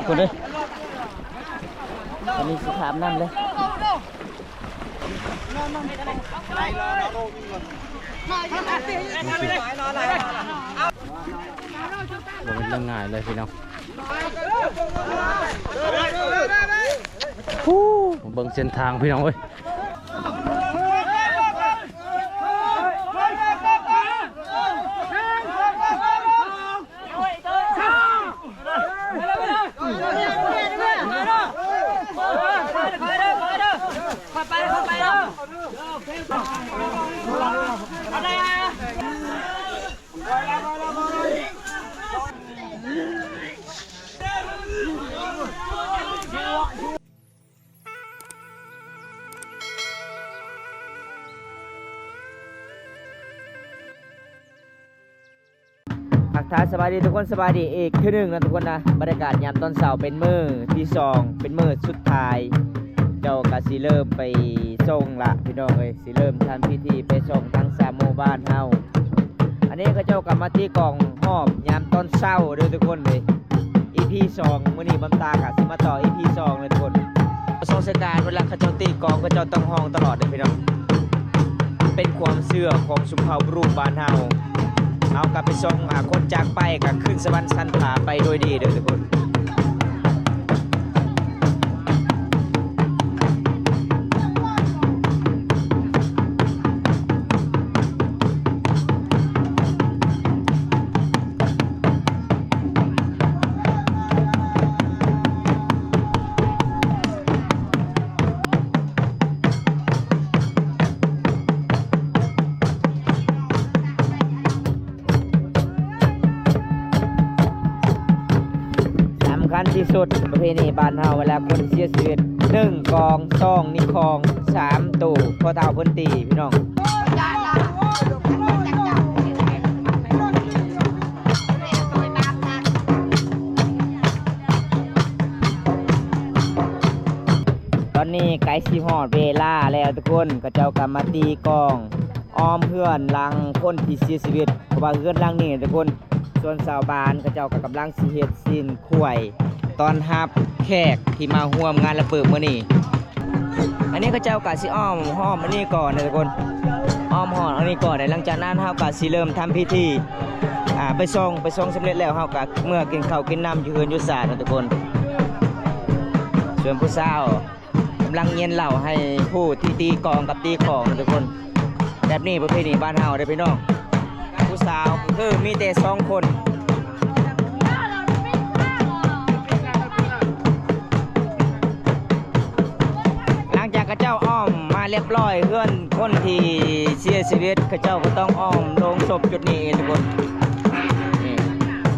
ພຸ້ນເດ້ ອັນນີ້ຊິຂ້າມນ້ຳເລີຍ. ບໍ່ແມ່ນເລື່ອງງ່າຍເລີຍພີ່ນ້ອງ. ເບິ່ງເສັ້ນທາງພີ່ນ້ອງເອີຍ. ທັກທາຍສະບາຍດີທຸກຄົນ, ສະບາຍດີອີກເທື່ອໜຶ່ງນະທຸກຄົນນະ. ບັນຍາກາດຍາມຕອນເຊົ້າເປັນມື້ທີສອງ ເປັນມື້ສຸດທ້າຍ, ເຈົ້າກະຊິເລີ່ມໄປສົ່ງລະພີ່ນ້ອງເອີຍ, ຊິເລີ່ມທຳພິທີໄປສົ່ງທັງສາມໝູ່ບ້ານເຮົາ. ອັນນີ້ເຂົາເຈົ້າກະມາຕີກອງຮອບຍາມຕອນເຊົ້າເດີທຸກຄົນເອີຍ. ອີພີສອງ ມື້ນີ້ບຳຕາກະຊິມາຕໍ່ອີພີສອງເລີຍທຸກຄົນ. ສອງສະການເວລາເຂົາເຈົ້າຕີກອງ ເຂົາເຈົ້າຕ້ອງຮ້ອງຕະຫຼອດເດີພີ່ນ້ອງ, ເປັນຄວາມເຊື່ອຂອງຊຸມເຜົ່າບຣູບານເຮົາ. ເຮົາກະໄປສົ່ງ ອາ ຄົນຈາກໄປ ກະຂຶ້ນສະຫວັນສັນພາໄປໂດຍດີເດີທຸກຄົນ. ສຳຄັນທີ່ສຸດ ປະເພນີບ້ານເຮົາ ເວລາຄົນເສຍຊີວິດ ໜຶ່ງກອງ ສອງນິຄອງ ສາມໂຕ ພໍ່ເຖົ້າເພິ່ນຕີພີ່ນ້ອງ. ຕອນນີ້ໃກ້ຊິຮອດເວລາແລ້ວທຸກຄົນ, ເຂົາເຈົ້າກະມາຕີກອງອ້ອມເຮືອນຫຼັງຄົນທີ່ເສຍຊີວິດ, ເພາະວ່າເຮືອນຫຼັງນີ້ທຸກຄົນ ສ່ວນຊາວບ້ານເຂົາເຈົ້າກະກຳລັງຊິເຮັດຊີ້ນ ຄວາຍຕ້ອນຮັບແຂກທີ່ມາຮ່ວມງານລະເປີດມື້ນີ້. ອັນນີ້ເຂົາເຈົ້າກະຊິອ້ອມຮອບອັນນີ້ກ່ອນເດີທຸກຄົນ, ອ້ອມຮອບອັນນີ້ກ່ອນເດີ. ຫຼັງຈາກນັ້ນເຮົາກະຊິເລີ່ມທຳພິທີ ອາ ໄປສົ່ງ, ໄປສົ່ງສຳເລັດແລ້ວ ເຮົາກະເມືອກິນເຂົ້າກິນນ້ຳຢູ່ເຮືອນຢູ່ຊານເນາະທຸກຄົນ. ສ່ວນຜູ້ສາວ ກຳລັງຍຽນເຫຼົ້າໃຫ້ຜູ້ທີ່ຕີກອງກັບຕີຂອງທຸກຄົນ. ແບບນີ້ປະເພນີບ້ານເຮົາເດີພີ່ນ້ອງ. ຜູ້ສາວຄືມີແຕ່ສອງຄົນ. ຫຼັງຈາກເຂົາເຈົ້າອ້ອມມາລຽບຮ້ອຍ ເຮືອນຄົນທີ່ເສຍຊີວິດ ເຂົາເຈົ້າກະຕ້ອງອ້ອມໂລງສົບຈຸດນີ້ເອງທຸກຄົນ. ນີ້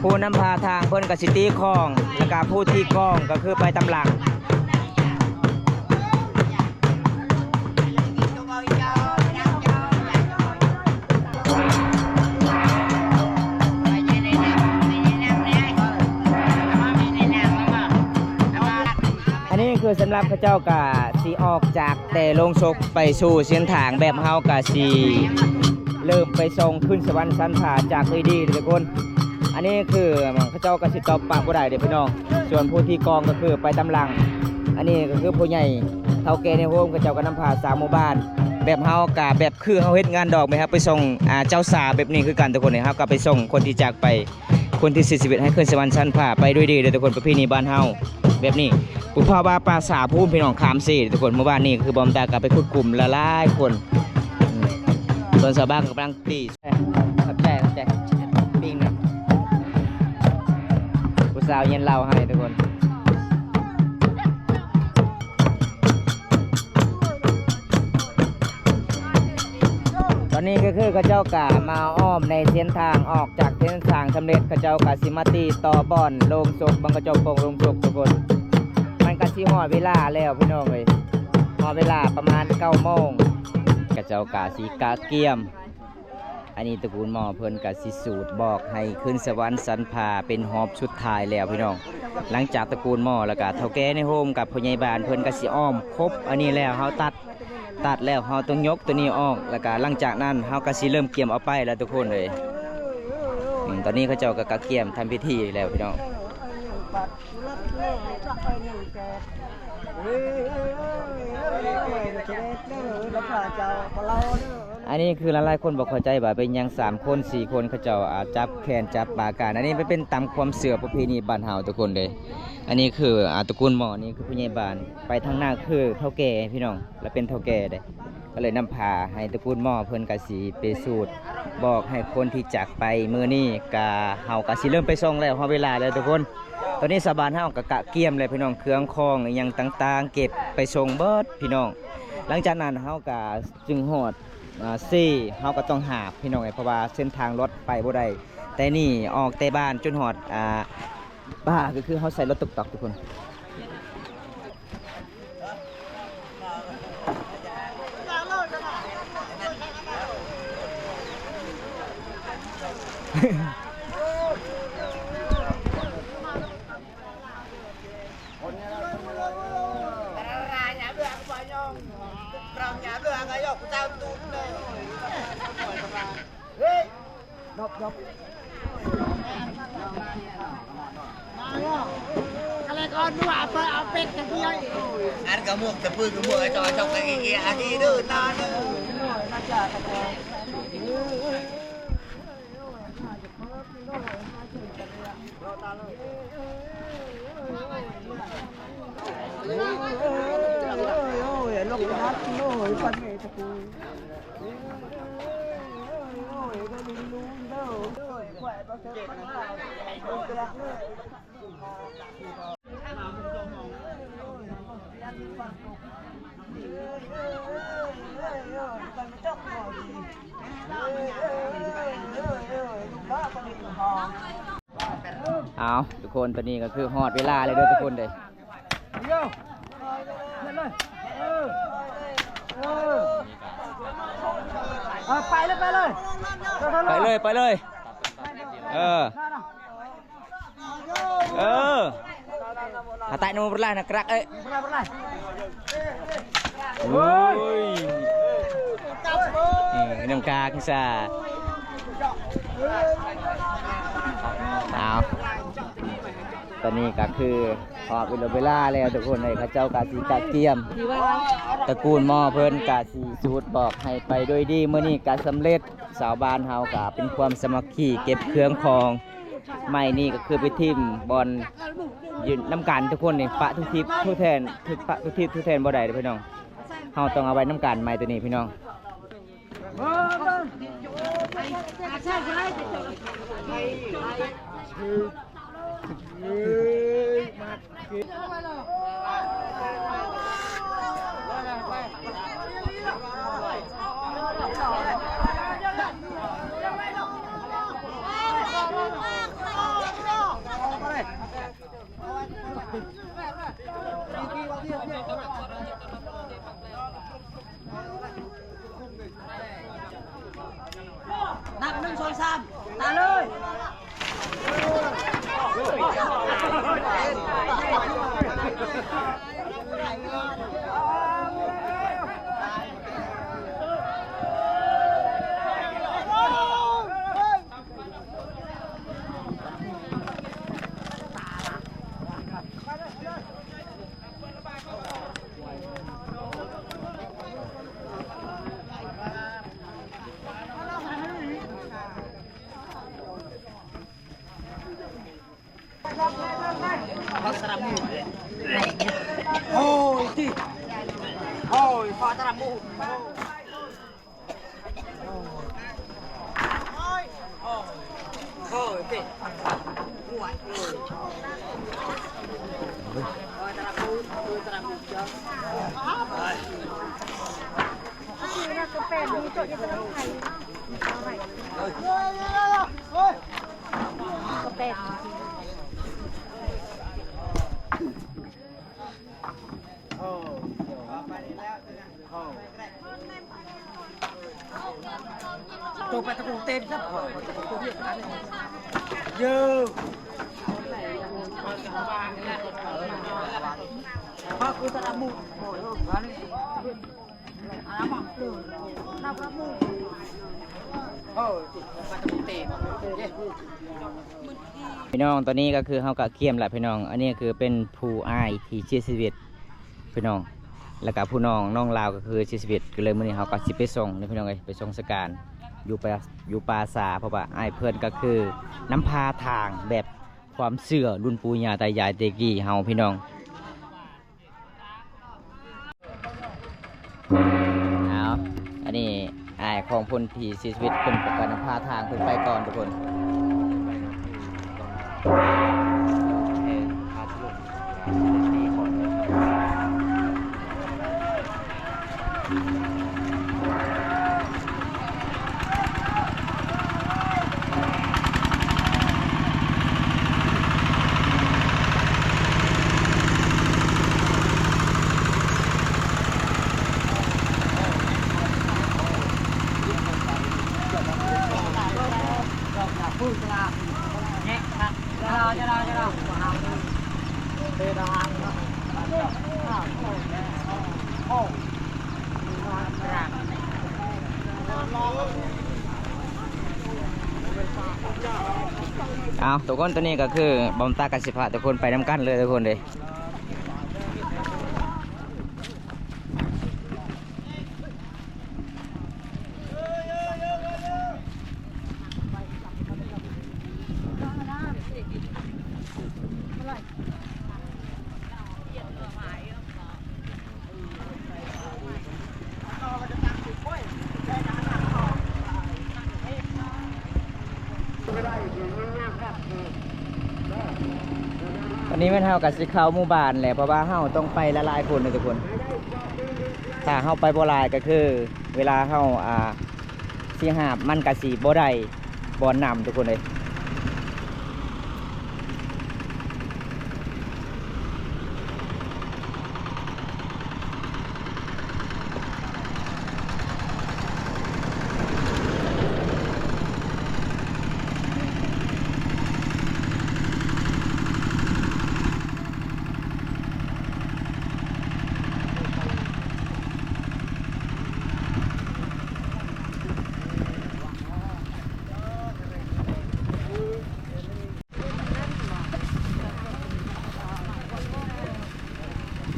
ຜູ້ນຳພາທາງເພິ່ນກະຊິຕີຂອງ ແລ້ວກະຜູ້ຕີກອງກະຄືໄປຕາມຫຼັງ. ອັນນີ້ຄືສຳລັບເຂົາເຈົ້າກະຊິອອກຈາກແຕ່ໂລງສົບໄປສູ່ເສັ້ນທາງ, ແບບເຮົາກະຊິເລີ່ມໄປສົ່ງຂຶ້ນສະຫວັນສັນພາຈາກເລີຍດີທຸກຄົນ. ອັນນີ້ຄືເຂົາເຈົ້າກະຊິຕອບປາກບໍ່ໄດ້ເດີພີ່ນ້ອງ. ສ່ວນຜູ້ທີ່ກອງກະຄືໄປຕາມຫຼັງ. ອັນນີ້ກະຄືຜູ້ໃຫຍ່ເຖົ້າແກ່ໃນໂຮມ ເຂົາເຈົ້າກະນຳພາສາມໝູ່ບ້ານ. ແບບເຮົາກະແບບຄືເຮົາເຮັດງານດອກ ແບບເຮົາໄປສົ່ງ ອາ ເຈົ້າສາວແບບນີ້ຄືກັນທຸກຄົນ. ເຮົາກະໄປສົ່ງຄົນທີ່ຈາກໄປ ຄົນທີ່ເສຍຊີວິດໃຫ້ຂຶ້ນສະຫວັນສັນພາໄປດ້ວຍດີເດີທຸກຄົນ. ປະເພນີບ້ານເຮົາແບບນີ້ ບຸບພາວາປາສາພູມ ພີ່ນ້ອງ ຂາມເຊທຸກຄົນ. ມື້ວານນີ້ຄືບອມຕາກະໄປຂຸດຂຸມຫຼາຍໆຄົນ. ອືມ ສ່ວນຊາວບ້ານກະກຳລັງຕີ ຂອບໃຈ ຂອບໃຈ ປີ້ງນຳ ຜູ້ສາວເຢັນເຫຼົ້າໃຫ້ທຸກຄົນ. ຕອນນີ້ກະຄືເຂົາເຈົ້າກະມາອ້ອມໃນເສັ້ນທາງອອກຈາກເສັ້ນທາງສຳເລັດ, ເຂົາເຈົ້າກະຊິມາຕີຕໍ່ບ່ອນໂລງສົບ ເບິ່ງເຂົາເຈົ້າໂປ່ງໂລງສົບທຸກຄົນ. ມັນກະຊິຮອດເວລາແລ້ວພີ່ນ້ອງເອີຍ, ຮອດເວລາປະມານເກົ້າໂມງ ເຂົາເຈົ້າກະຊິກະກຽມ. ອັນນີ້ຕະກູນໝໍ້ເພິ່ນກະຊິສູດບອກໃຫ້ຂຶ້ນສະຫວັນສັນພາເປັນຮອບສຸດທ້າຍແລ້ວພີ່ນ້ອງ. ຫຼັງຈາກຕະກູນໝໍ້ ແລ້ວກະເຖົ້າແກ່ໃນໂຮມກັບຜູ້ໃຫຍ່ບ້ານເພິ່ນກະຊິອ້ອມຄົບອັນນີ້ແລ້ວ ເຮົາຕັດ ຕັດແລ້ວ ເຮົາຕ້ອງຍົກໂຕນີ້ອອກ, ແລ້ວກະຫຼັງຈາກນັ້ນເຮົາກະຊິເລີ່ມກຽມເອົາໄປແລ້ວທຸກຄົນເອີຍ. ອືມ ຕອນນີ້ເຂົາເຈົ້າກະກະກຽມທຳພິທີແລ້ວພີ່ນ້ອງ. ອັນນີ້ຄືຫຼາຍໆຄົນບໍ່ເຂົ້າໃຈວ່າເປັນຫຍັງສາມຄົນ ສີ່ຄົນເຂົາເຈົ້າ ອາ ຈັບແຂນຈັບປາກັນ. ອັນນີ້ມັນເປັນຕາມຄວາມເຊື່ອປະເພນີບ້ານເຮົາທຸກຄົນເດ້. ອັນນີ້ຄື ອາ ຕະກູນໝໍນີ້ຄືຜູ້ໃຫຍ່ບ້ານ, ໄປທາງໜ້າຄືເຖົ້າແກ່ພີ່ນ້ອງ ລະເປັນເຖົ້າແກ່ເດ້. ກໍເລີຍນຳພາໃຫ້ຕະກູນໝໍເພິ່ນກະຊິໄປສູດບອກໃຫ້ຄົນທີ່ຈາກໄປມື້ນີ້. ກະເຮົາກະຊິເລີ່ມໄປສົ່ງແລ້ວ ຮອດເວລາແລ້ວທຸກຄົນ. ຕອນນີ້ຊາວບ້ານເຮົາກະກະກຽມແລ້ວພີ່ນ້ອງ, ເຄື່ອງຂອງອີ່ຫຍັງຕ່າງໆ ເກັບໄປສົ່ງເບິດພີ່ນ້ອງ. ຫຼັງຈາກນັ້ນເຮົາກະຈຶ່ງຮອດ ອາ ເຊ ເຮົາກະຕ້ອງຫາບພີ່ນ້ອງເອີຍ ເພາະວ່າເສັ້ນທາງລົດໄປບໍ່ໄດ້. ແຕ່ນີ້ອອກແຕ່ບ້ານຈົນຮອດ ອາ ປ່າ ກໍຄືເຮົາໃຊ້ລົດຕຸກຕັກທຸກຄົນ. ອັນກະໝວກຕະປືກະໝວກອາຈອກກະເອເອອາດີເດີນາເດີ. ເອົາ ທຸກຄົນ ຕອນນີ້ກໍຄືຮອດເວລາແລ້ວເດີທຸກຄົນເດີ. ເອີ ເອີ ເອີ ເອີ ໄປເລີຍ ໄປເລີຍ ໄປເລີຍ ໄປເລີຍ ເອີ ເອີ ຫາແຕະນຳປະລານະກະລັກເອີຍ. ໂອ້ຍ ນີ້ນ້ຳກາກຊະ. ເອົາ ຕອນນີ້ກໍຄືຮອບເວລາແລ້ວທຸກຄົນເອີຍ, ເຂົາເຈົ້າກໍຊິກະກຽມ ຕະກູນໝໍເພິ່ນກໍຊິສູດບອກໃຫ້ໄປໂດຍດີ. ມື້ນີ້ກໍສຳເລັດ, ຊາວບ້ານເຮົາກໍເປັນຄວາມສາມັກຄີ ເກັບເຄື່ອງຂອງ. ໄມ້ນີ້ກໍຄືໄປຖິ້ມບ່ອນຢູ່ນຳກັນທຸກຄົນນີ້, ປະທຸກທິດທຸກແທນ, ປະທຸກທິດທຸກແທນບໍ່ໄດ້ເດີພີ່ນ້ອງ. ເຮົາຕ້ອງເອົາໄວ້ນຳກັນ ໄມ້ໂຕນີ້ພີ່ນ້ອງ. ນັບ ໜຶ່ງ ສອງ ສາມ ຕາເລີຍ. ໂອ້ຍ ໂອ້ຍ ພໍຕະລະໝູ. ໂຕໄປຕະກູເຕັມຊັບ ເຢີ ພາກູຕະລະໝູ ເອີ ໄປຕະກູເຕັມ ເອີ. ພີ່ນ້ອງ ຕອນນີ້ກໍຄືເຮົາກໍກຽມແລ້ວພີ່ນ້ອງ. ອັນນີ້ກໍຄືເປັນຜູ້ອ້າຍທີ່ເສຍຊີວິດພີ່ນ້ອງ ແລ້ວກໍຜູ້ນ້ອງ ນ້ອງລາວກໍຄືເສຍຊີວິດ. ກໍເລີຍມື້ນີ້ເຮົາກໍຊິໄປສົ່ງເດີພີ່ນ້ອງເອີຍ ໄປສົ່ງສະການຢູ່ປ່າ ຢູ່ປ່າຊ້າ ເພາະວ່າອ້າຍເພິ່ນກໍຄືນຳພາທາງແບບຄວາມເຊື່ອລຸ້ນປູ່ຍ່າຕາຍາຍແຕ່ກີ້ເຮົາພີ່ນ້ອງ. ເອົາ ອັນນີ້ອ້າຍຂອງຄົນທີ່ເສຍຊີວິດ ເພິ່ນກໍນຳພາທາງເພິ່ນໄປກ່ອນທຸກຄົນ. ເອົາ ທຸກຄົນ ຕອນນີ້ກໍຄືບ່າວຕາກໍຊິພາທຸກຄົນໄປນຳກັນເລີຍທຸກຄົນເດີ. ຕອນນີ້ແມ່ນເຮົາກໍຊິເຂົ້າໝູ່ບ້ານແຫຼະ ເພາະວ່າເຮົາຕ້ອງໄປຫຼາຍໆຄົນເດ້ທຸກຄົນ. ຖ້າເຮົາໄປບໍ່ຫຼາຍກໍຄືເວລາເຮົາ ອ່າ ຊິຫາບມັນກະຊິບໍ່ໄດ້ບ່ອນນຳທຸກຄົນເອີຍ.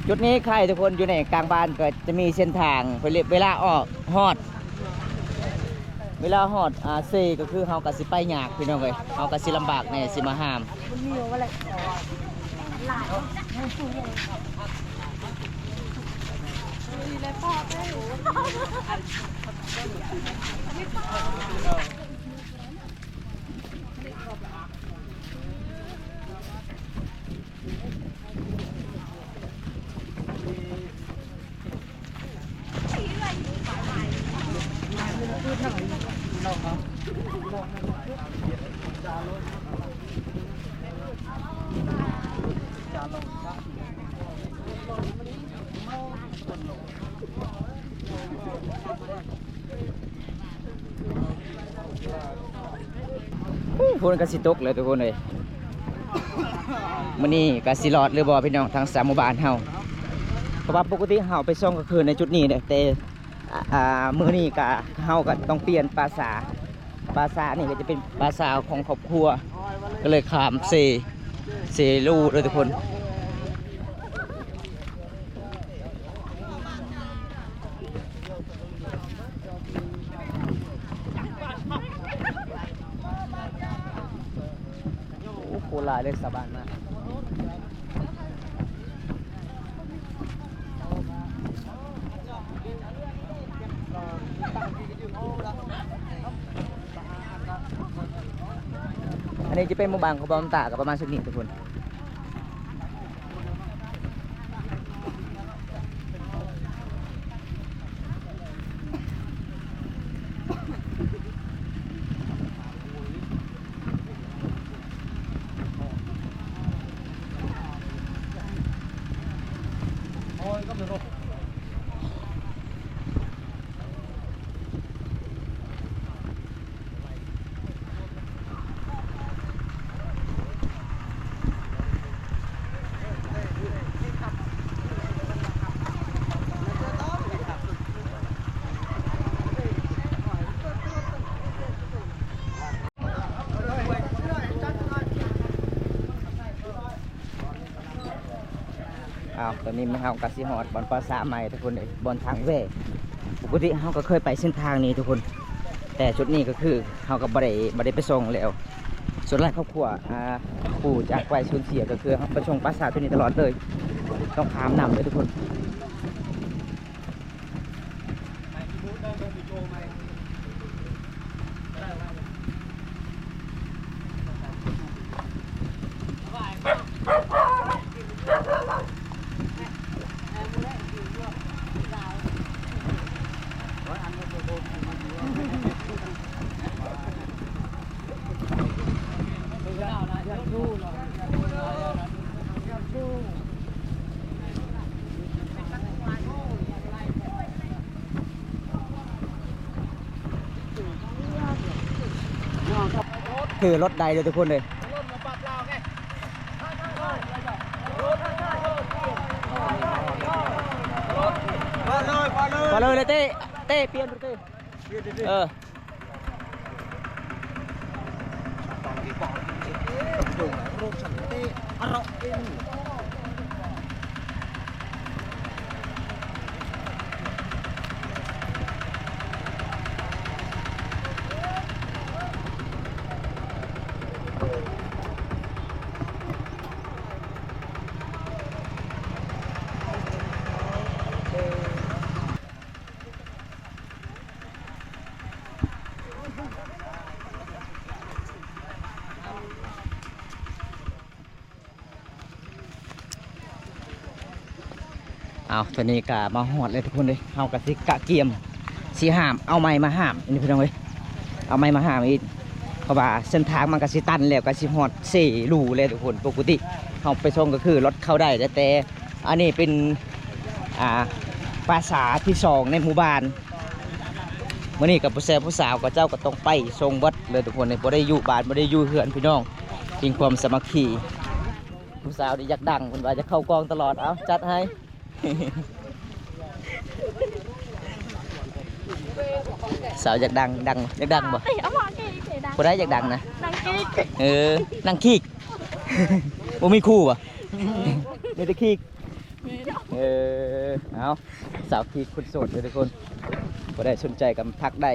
ຈຸດນີ້ໄຄທຸກຄົນ ຢູ່ໃນກາງບ້ານກໍຈະມີເສັ້ນທາງ ເວລາ ເວລາອອກຮອດ ເວລາຮອດ ອ່າ ເຊ ກໍຄືເຮົາກໍຊິໄປຍາກພີ່ນ້ອງເອີຍ ເຮົາກໍຊິລຳບາກແດ່ ຊິມາຫາມ. ໂອ້ ຝົນກໍຊິຕົກແລ້ວທຸກຄົນເອີຍ. ມື້ນີ້ກໍຊິລອດຫຼືບໍ່ພີ່ນ້ອງ ທາງສາມໝູ່ບ້ານເຮົາ ເພາະວ່າປົກກະຕິເຮົາໄປສ່ອງກາງຄືນໃນຈຸດນີ້ເດ້ ແຕ່ ອ່າ ມື້ນີ້ກໍ ເຮົາກໍຕ້ອງປ່ຽນປ່າຊ້າ ປ່າຊ້ານີ້ກໍຈະເປັນປ່າຊ້າຂອງຄອບຄົວ ກໍເລີຍຂ້າມເຊ ເຊລູເດີທຸກຄົນ. ໂອ້ ໂຄຫຼາຍເລີຍ ຊາວບ້ານມາ. ອັນນີ້ຈະເປັນໝູ່ບ້ານຂອງບ່າວຕາ ກໍປະມານສ່ຳນີ້ທຸກຄົນ. ໂ ອ້າວ ຕອນນີ້ເຮົາກໍຊິຮອດບ່ອນປາສາໃໝ່ທຸກຄົນເອີຍ ບ່ອນທາງແວ່. ປົກກະຕິເຮົາກໍເຄີຍໄປເສັ້ນທາງນີ້ທຸກຄົນ ແຕ່ຈຸດນີ້ກໍຄືເຮົາກໍບໍ່ໄດ້ ບໍ່ໄດ້ໄປສ່ອງແລ້ວ. ສ່ວນຫຼາຍຄອບຄົວ ອ່າ ຜູ້ຈາກໄປສູນເສຍກໍຄືເຮົາໄປສົ່ງປາສາຈຸດນີ້ຕະຫຼອດເລີຍ ຕ້ອງຂ້າມນ້ຳເລີຍທຸກຄົນ. ຄືລົດໄດ້ເດີທຸກຄົນເດີ. ໄປເລີຍ ໄປເລີຍ ໄປເລີຍເລີຍເຕ້ ເຕ້ ປ່ຽນເລີຍເຕ້ ປ່ຽນເລີຍເຕ້ ເອີ. ເອົາ ຕອນນີ້ກະມາຮອດແລ້ວທຸກຄົນເອີຍ ເຮົາກະຊິກະກຽມຊິຫ້າມ ເອົາໄມ້ມາຫ້າມນີ້ພີ່ນ້ອງເອີຍ ເອົາໄມ້ມາຫ້າມອີກ ເພາະວ່າເສັ້ນທາງມັນກະຊິຕັນແລ້ວ ກະຊິຮອດເຊລູແລ້ວທຸກຄົນ. ປົກກະຕິເຮົາໄປສົ່ງກະຄືລົດເຂົ້າໄດ້ ແຕ່ ແຕ່ອັນນີ້ເປັນ ອ່າ ປາສາທີ່ສອງໃນໝູ່ບ້ານ. ມື້ນີ້ກໍຜູ້ແຊຜູ້ສາວ ເຂົາເຈົ້າກໍຕ້ອງໄປສົ່ງເບິດເລີຍທຸກຄົນ ບໍ່ໄດ້ຢູ່ບ້ານ ບໍ່ໄດ້ຢູ່ເຮືອນພີ່ນ້ອງ ມີຄວາມສາມັກຄີ. ຜູ້ສາວນີ້ຢາກດັງ ເພິ່ນວ່າຢາກເຂົ້າກ້ອງຕະຫຼອດ ເອົາ ຈັດໃຫ້. ສາວຢາກດັງ ດັງ ຢາກດັງບໍ່? ຜູ້ໃດຢາກດັງນະ? ເອີ ນາງຄີກ ບໍ່ມີຄູ່ບໍ່? ມີແຕ່ຄີກ. ເອີ ເອົາ ສາວຄີກຄົນໂສດເດີທຸກຄົນ ຜູ້ໃດສົນໃຈກໍທັກໄດ້.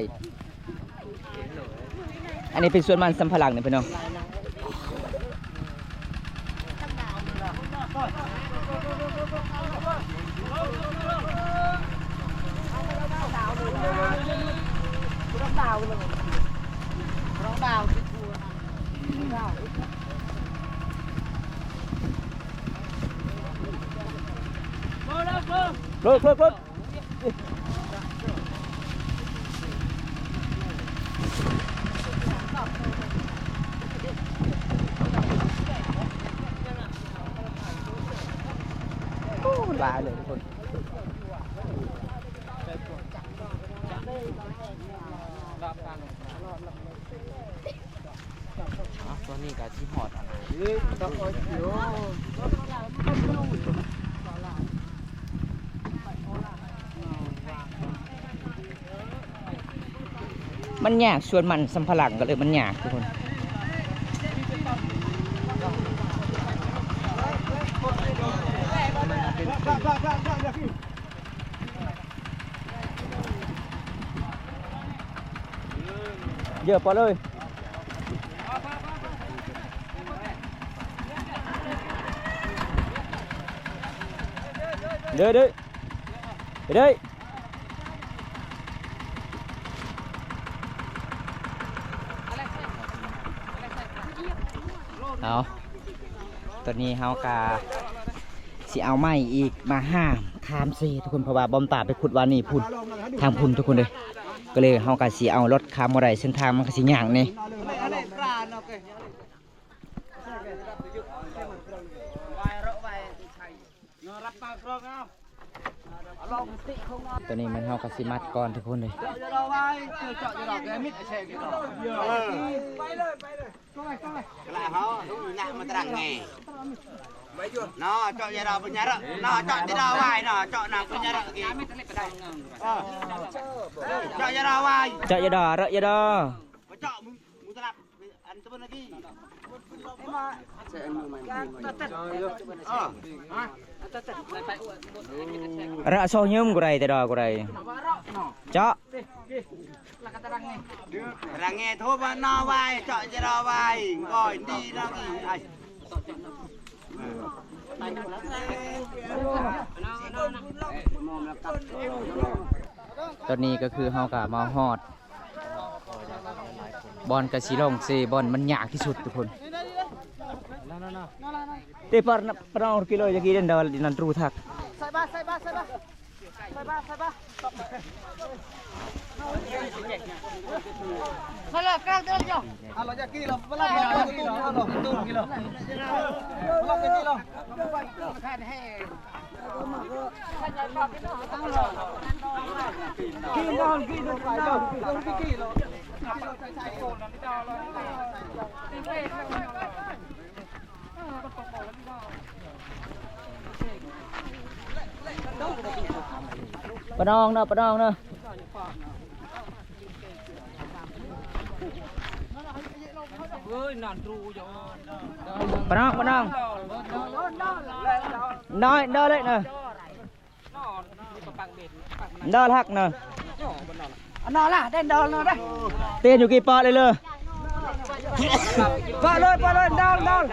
ອັນນີ້ເປັນສວນມັນສຳປະຫຼັງນີ້ພີ່ນ້ອງ. ຫຼາຍເລີຍທຸກຄົນ. ອ່າ ຕອນນີ້ກໍຊິຮອດອັນ ມັນຍາກ ສວນມັນສຳປະຫຼັງກໍເລີຍມັນຍາກທຸກຄົນ. ເຢີ ປະເລີຍ ເດີ ເດີ ເດີ. ເອົາ ຕອນນີ້ເຮົາກະຊິເອົາໄມ້ອີກມາຫ້າມຂ້າມເຊທຸກຄົນ ເພາະວ່າບອມຕາໄປຂຸດວານນີ້ພຸ້ນ ທາງພຸ້ນທຸກຄົນເດີ ກໍເລີຍເຮົາກະຊິເອົາລົດຂ້າມບໍ່ໄດ້ ເສັ້ນທາງມັນກະຊິຍາກແດ່. ຕອນນີ້ແມ່ນເຮົາກໍຊິມັດກ່ອນທຸກຄົນເລີຍ ເຈາະຢາດໍ ເຈາະຢາດໍ. Ra so nhum kurai te da kurai. Cak. Range thoba no wai, cak jero wai, ngoi di no ngi. Ai. ຕອນນີ້ກໍຄືເຮົາກໍມາຮອດບ່ອນກະຊິລົງເຊບ່ອນມັນຍາກທີ່ສຸດທຸກຄົນ. Te par na, par na kilo jaki den dal di nan tru thak. Halo, kau tu jo. Halo, jaki lo, belum, belum, belum, belum. Belum, jaki lo. ປະນອງເນາະ ປະນອງເນາະ. ປະນອງ ປະນອງ ນ້ອຍ ດອເລັກນະ ດອລຮັກນະ ອັນນັ້ນລະ ໄດ້ດອນນະ ເຕນຢູ່ກີ່ປອດເລີຍ ປະເລີຍ ປະເລີຍ ດອນ ດອນ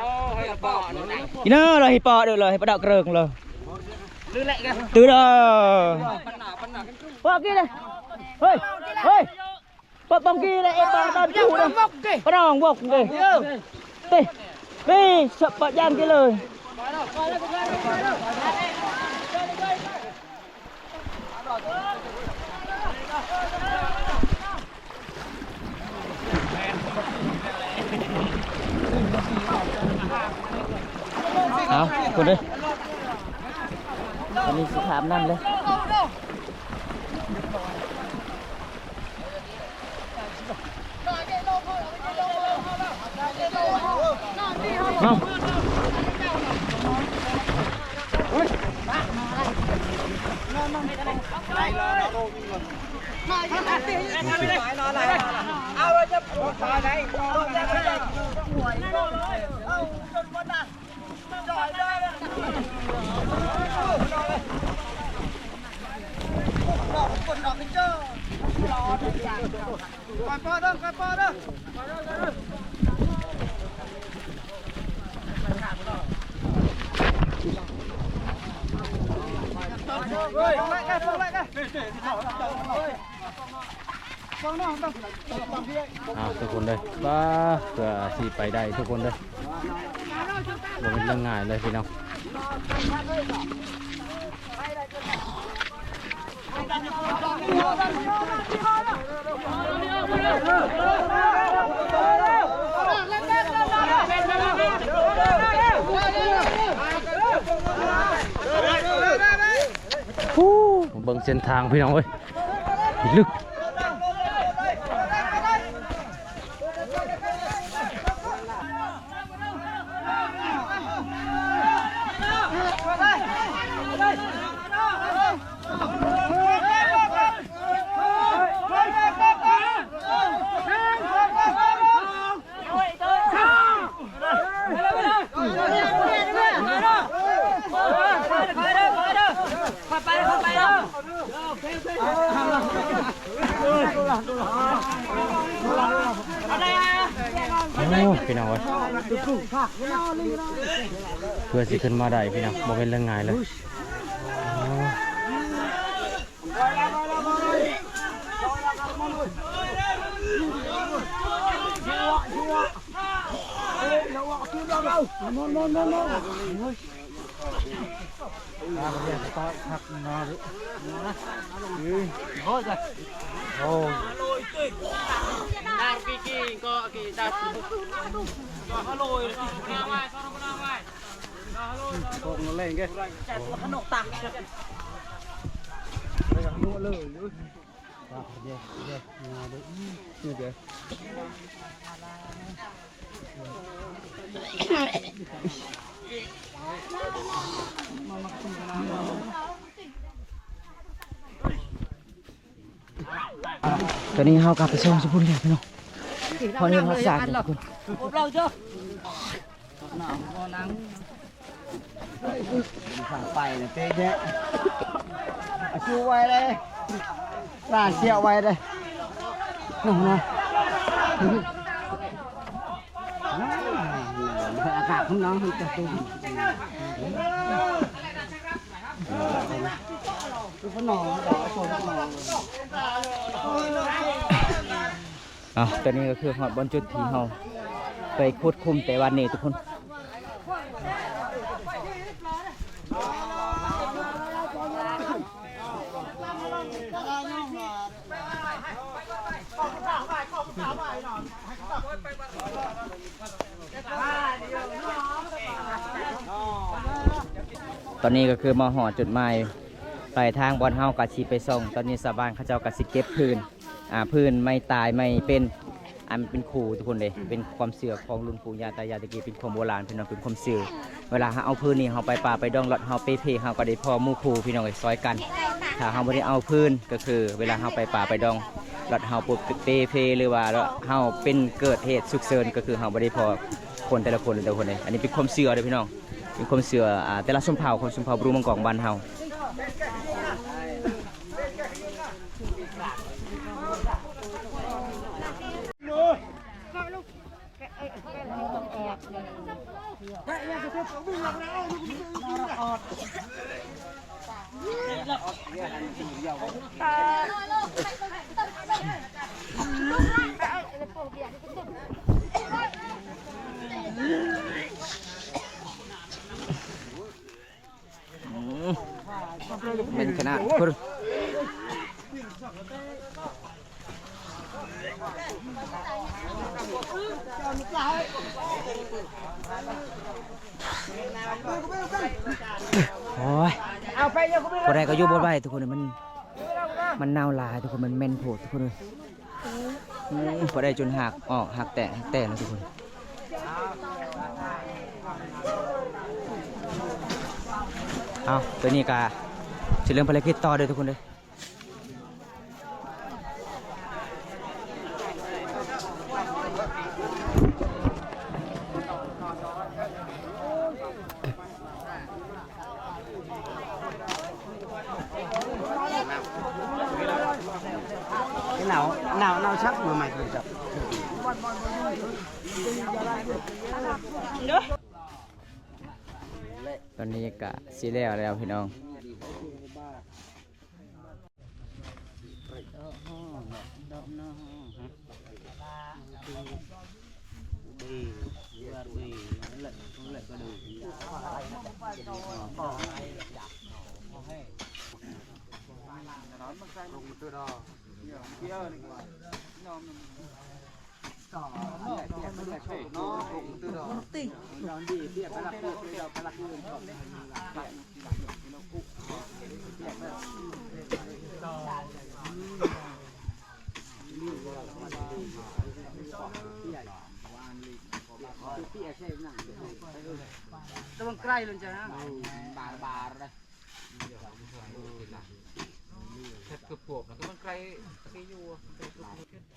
ອີເນາະ ລະ ປະເດີ ລະ ປະດາກເກີງ ລະ ຕື່ນເດີ ປະກີເດ ເຮີຍ ເຮີຍ. ປະປອງກີລະເອປາຕອນກູນະ ປະນອງວົກເດ ເຕ ເຕ ສະປະຢ່າງກີເລີຍ. ເອົາ ຄົນເດີ ອັນນີ້ຊິຖາມນຳເລີຍ. ອ້າວ ທຸກຄົນເດີ ປ້າ ເພື່ອຊິໄປໄດ້ທຸກຄົນເດີ ບໍ່ແມ່ນເລື່ອງງ່າຍເລີຍພີ່ນ້ອງ. ເບິ່ງເສັ້ນທາງພີ່ນ້ອງເອີຍ ລຶກ. ໂອ້ ພີ່ນ້ອງເອີຍ ເພື່ອຊິຂຶ້ນມາໄດ້ພີ່ນ້ອງ ບໍ່ແມ່ນເລື່ອງງ່າຍເລີຍ. ຕອນນີ້ເຮົາກໍໄປສົ່ງຢູ່ພຸ້ນແລ້ວພີ່ນ້ອງ ເພາະເຫັນຮອດສາດແລ້ວທຸກຄົນ. ພວກເຮົາເຈົ້າ ໜາວບໍ່ນັ່ງ ໄປນະເຕະແຍະ ອາ ຈູໄວ້ເລີຍ ລາສຽວໄວ້ເລີຍ ນະ ນະ ອາກາດຂອງນ້ອງ ເອົາ ຕອນນີ້ກໍຄືຮອດບ່ອນຈຸດທີ່ເຮົາໄປຂຸດຂຸມແຕ່ວັນນີ້ທຸກຄົນ. ຕອນນີ້ກໍຄືມາຮອດຈຸດໝາຍປາຍທາງ ບ່ອນເຮົາກໍຊິໄປສ່ອງ. ຕອນນີ້ຊາວບ້ານເຂົາເຈົ້າກໍຊິເກັບຟືນ ອ່າ ຟືນໄມ້ຕາຍໄມ້ເປັນ ອັນເປັນຄູ່ທຸກຄົນເດ້ ເປັນຄວາມເຊື່ອຂອງລຸ້ນປູ່ຍ່າຕາຍາຍແຕ່ກີ້ ເປັນຄວາມໂບລານພີ່ນ້ອງ ເປັນຄວາມເຊື່ອ. ເວລາເຮົາເອົາຟືນນີ້ ເຮົາໄປປ່າໄປດອງ ລັດເຮົາເປເພ ເຮົາກໍໄດ້ພໍໝູ່ຄູ່ພີ່ນ້ອງໄປຊ່ອຍກັນ. ຖ້າເຮົາບໍ່ໄດ້ເອົາຟືນ ກໍຄືເວລາເຮົາໄປປ່າໄປດອງ ລັດເຮົາເປເພ ຫຼືວ່າເຮົາເປັນເກີດເຫດສຸກເສີນ ກໍຄືເຮົາບໍ່ໄດ້ພໍຄົນແຕ່ລະຄົນແຕ່ລະຄົນເດ້. ອັນນີ້ເປັນຄວາມເຊື່ອເດ້ພີ່ນ້ອງ ເປັນຄວາມເຊື່ອ ອ່າ ແຕ່ລະຊົນເຜົ່າ ຂອງຊົນເຜົ່າບຣູມັງກອງບ້ານເຮົາ. ອືມ ເໝັນຂະໜາດ ໂອ້ຍ ບໍ່ໄດ້ກໍຢູ່ບໍ່ໄດ້ທຸກຄົນ ມັນ ມັນໜາວຫຼາຍທຸກຄົນ ມັນເໝັນໂພດທຸກຄົນເອີຍ. ອືມ ພໍໄດ້ຈົນຫາກອອກ ຫາກແຕກ ຫາກແຕກເນາະທຸກຄົນ. ເອົາ ໂຕນີ້ກະຊິເລີ່ມພາລະກິດຕໍ່ເດີທຸກຄົນເດີ. ໜາວ ໜາວ ໜາວຊັກ ເມື່ອໃໝ່ເພິ່ນຈັບ ຕອນນີ້ກະຊິແລ້ວແລ້ວພີ່ນ້ອງ.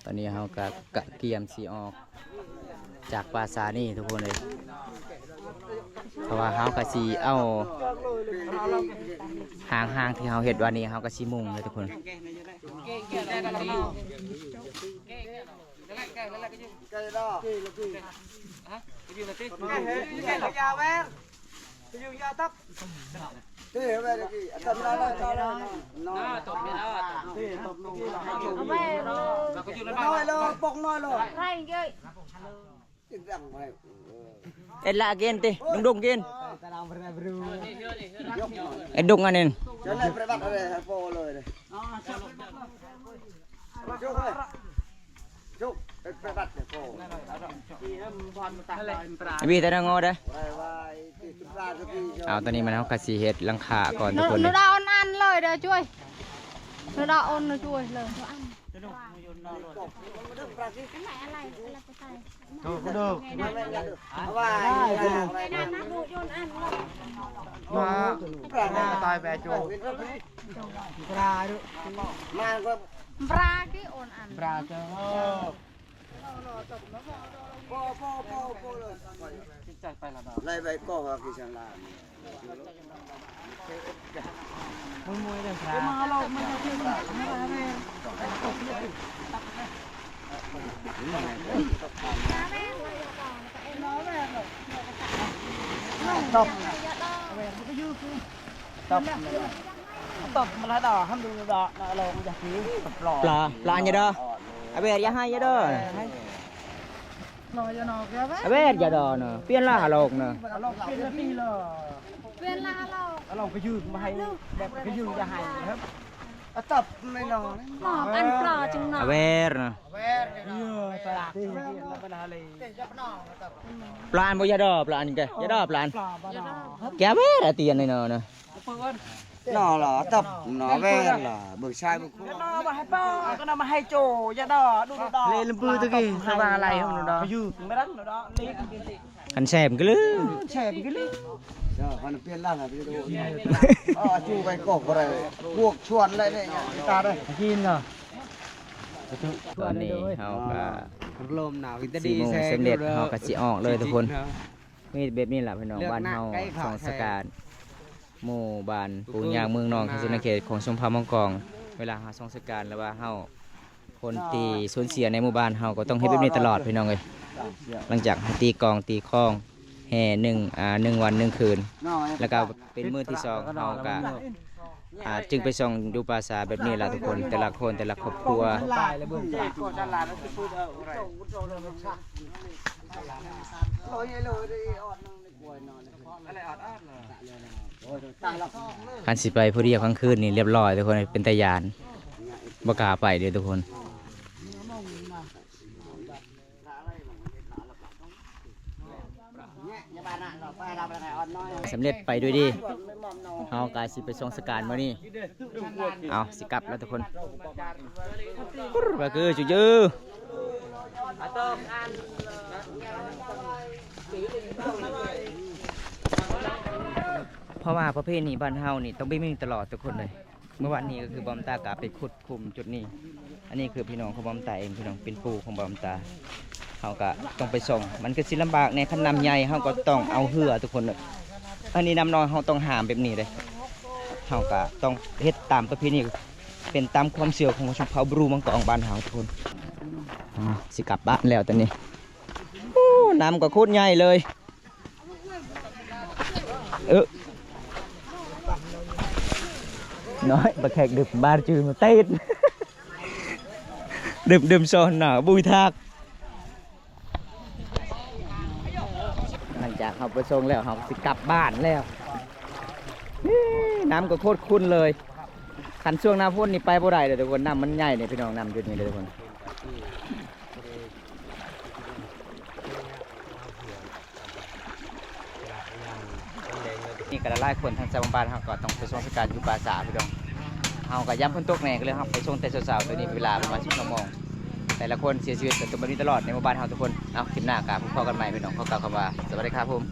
ຕອນນີ້ເຮົາກະ ກະກຽມຊິອອກຈາກປ່າຊ້ານີ້ທຸກຄົນເອີຍ ເພາະວ່າເຮົາກະຊິເອົາຫາງ ຫາງທີ່ເຮົາເຮັດວານນີ້ ເຮົາກະຊິມຸງເລີຍທຸກຄົນ. ເອັດລະກິນຕິ ດຸ່ງໆກິນ ເອັດດຸ່ງອັນນີ້. ວີແຕ່ນະງໍເດີ. ເອົາ ຕອນນີ້ມັນເຮົາກະຊິເຮັດຫຼັງຄາກ່ອນທຸກຄົນ. ໜູດອນອັນເລີຍເດີ ຈວຍ ໜູດອນ ນະ ຈວຍເລີຍ ອັນ ມາ ມາຕາຍແບໂຈ ປາ ປາ ປາ ໂຈ. ໄລ່ໄປກໍວ່າຄືສັນລາ ຕອບ ຕອບ ຕອບມາລະດອກ ຫ້າມດູດອກນະ ລອງຢາກກິນ ປອມ ປລາ ປລາ ອັນຍາດອ ອາແວດ ຢ່າໄຫ້ ຢາດອ ອາແວດ ຢາດອ ນະ ປ່ຽນລະ ຮາລອກ ນະ ຮາລອກ ປ່ຽນລະ ປີລະ ປ່ຽນລະ ຮາລອກ ອາລອງກະຍືມມາໃຫ້ ແບບກະຍືມ ຢ່າໄຫ້ ອາຕັບແມ່ນອງ ໜອມອັນປອດຈຶ່ງໜອມ ອາແວດ ນະ ອາແວດ ເອີ ຕະຫຼາດ ປານບໍ່ ຢາດອ ປານກະ ຢາດອ ປານ ຢາດອ ແກແວດ ອາຕຽນ ນະ ນະ ນອລະ ຕັບ ນອແວນລະ ເບິ່ງຊາຍເບິ່ງຄົວ ກະນອມາໃຫ້ປ້ອ ກະນອມາໃຫ້ໂຈ ຢາດອ ດູດອ ເລລຳປືຕະກີ ສະບາຍໄລ ຫຸ່ນດອ ຢູ່ແມ່ນດອ ຄັນແຊບກະລື ແຊບກະລື ເຈົ້າ ຄັນປ່ຽນລະ ລະ ອໍ ຈູໄປກໍບໍ່ໄດ້ ພວກຊວນໄດ້ເດ້ ຕາໄດ້ ກິນເນາະ ຕອນນີ້ເຮົາກະ ລົມໜາວ ສີ່ໂມງສຳເລັດ ເຮົາກະຊິອອກເລີຍທຸກຄົນ. ມີແບບນີ້ລະພີ່ນ້ອງ ບ້ານເຮົາ ສອງສະການ ໝູ່ບ້ານປູຍາງ ເມືອງນອງ ເຂດຊົນນະເຂດ ຂອງຊົນເຜົ່າມັງກອງ ເວລາເຮົາສອງສະການ ຫຼືວ່າເຮົາ ຄົນທີ່ສູນເສຍໃນໝູ່ບ້ານເຮົາ ກໍຕ້ອງເຮັດແບບນີ້ຕະຫຼອດພີ່ນ້ອງເອີຍ ຫຼັງຈາກເຮົາຕີກອງຕີຄ້ອງແຫ່ໜຶ່ງ ອ່າ ໜຶ່ງວັນໜຶ່ງຄືນ ແລ້ວກໍເປັນມື້ທີສອງ ເຮົາກໍ ອ່າ ຈຶ່ງໄປສ່ອງຢູ່ປ່າຊ້າແບບນີ້ລະທຸກຄົນ ແຕ່ລະຄົນ ແຕ່ລະຄອບຄົວ. ຄັນຊິໄປຜູ້ດຽວກາງຄືນນີ້ລຽບລ້ອຍທຸກຄົນ ເປັນຕາຢ້ານ ບໍ່ກ້າໄປເດ້ທຸກຄົນ. ສຳເລັດໄປດ້ວຍດີ ເຮົາກະຊິໄປສົ່ງສະການມື້ນີ້ ເອົາ ຊິກັບແລ້ວທຸກຄົນ ປຶ້ດ ວ່າຄືຈຸຍື ເພາະວ່າປະເພນີບ້ານເຮົານີ້ຕ້ອງມີຕະຫຼອດທຸກຄົນເລີຍ. ເມື່ອວານນີ້ກໍຄືບ່າວຕາກໍໄປຂຸດຂຸມຈຸດນີ້ ອັນນີ້ຄືພີ່ນ້ອງຂອງບ່າວຕາເອງ ພີ່ນ້ອງ ເປັນປູຂອງບ່າວຕາ ເຮົາກໍຕ້ອງໄປສ່ອງ ມັນກໍຊິລຳບາກແດ່ ຄັນນ້ຳໃຫຍ່ເຮົາກໍຕ້ອງເອົາເຮືອທຸກຄົນເອີຍ ອັນນີ້ນ້ຳນ້ອຍເຮົາຕ້ອງຫາມແບບນີ້ເດ້ ເຮົາກໍຕ້ອງເຮັດຕາມປະເພນີ ເປັນຕາມຄວາມເຊື່ອຂອງຊົນເຜົ່າບຣູມັງກອງບ້ານເຮົາທຸກຄົນ. ອ່າ ຊິກັບບ້ານແລ້ວຕອນນີ້ ໂອ້ ນ້ຳກໍໂຄດໃຫຍ່ເລີຍ. ເອີ ນ້ອຍ ບັກແຂກດຶບບາດຈື່ມາເຕະ ດຶບ ດຶບຊອນໜາ ບຸຍທາກ. ຫຼັງຈາກເຮົາໄປສົ່ງແລ້ວ ເຮົາຊິກັບບ້ານແລ້ວ. ນີ້ ນ້ຳກໍໂຄດຂຸ້ນເລີຍ ຄັນຊ່ວງໜ້າຝົນນີ້ໄປບໍ່ໄດ້ເດີທຸກຄົນ ນ້ຳມັນໃຫຍ່ນີ້ພີ່ນ້ອງ ນ້ຳຈຸດນີ້ເດີທຸກຄົນ. ນີ້ກໍຫຼາຍໆຄົນ ທາງຊາວບ້ານເຮົາກໍຕ້ອງໄປສົ່ງສະການຢູ່ປ່າຊ້າພີ່ນ້ອງ ເຮົາກໍຢ້ານຝົນຕົກແດ່ ກໍເລີຍເຮົາໄປສົ່ງແຕ່ເຊົ້າໆ ຕອນນີ້ເວລາປະມານສິບສອງໂມງ ແຕ່ລະຄົນເສຍຊີວິດກໍຕ້ອງແບບນີ້ຕະຫຼອດໃນໝູ່ບ້ານເຮົາທຸກຄົນ. ເອົາ ຄລິບໜ້າກໍພົບກັນໃໝ່ພີ່ນ້ອງ ຂໍກ່າວຄຳວ່າ ສະຫວັດດີຄັບຜົມ.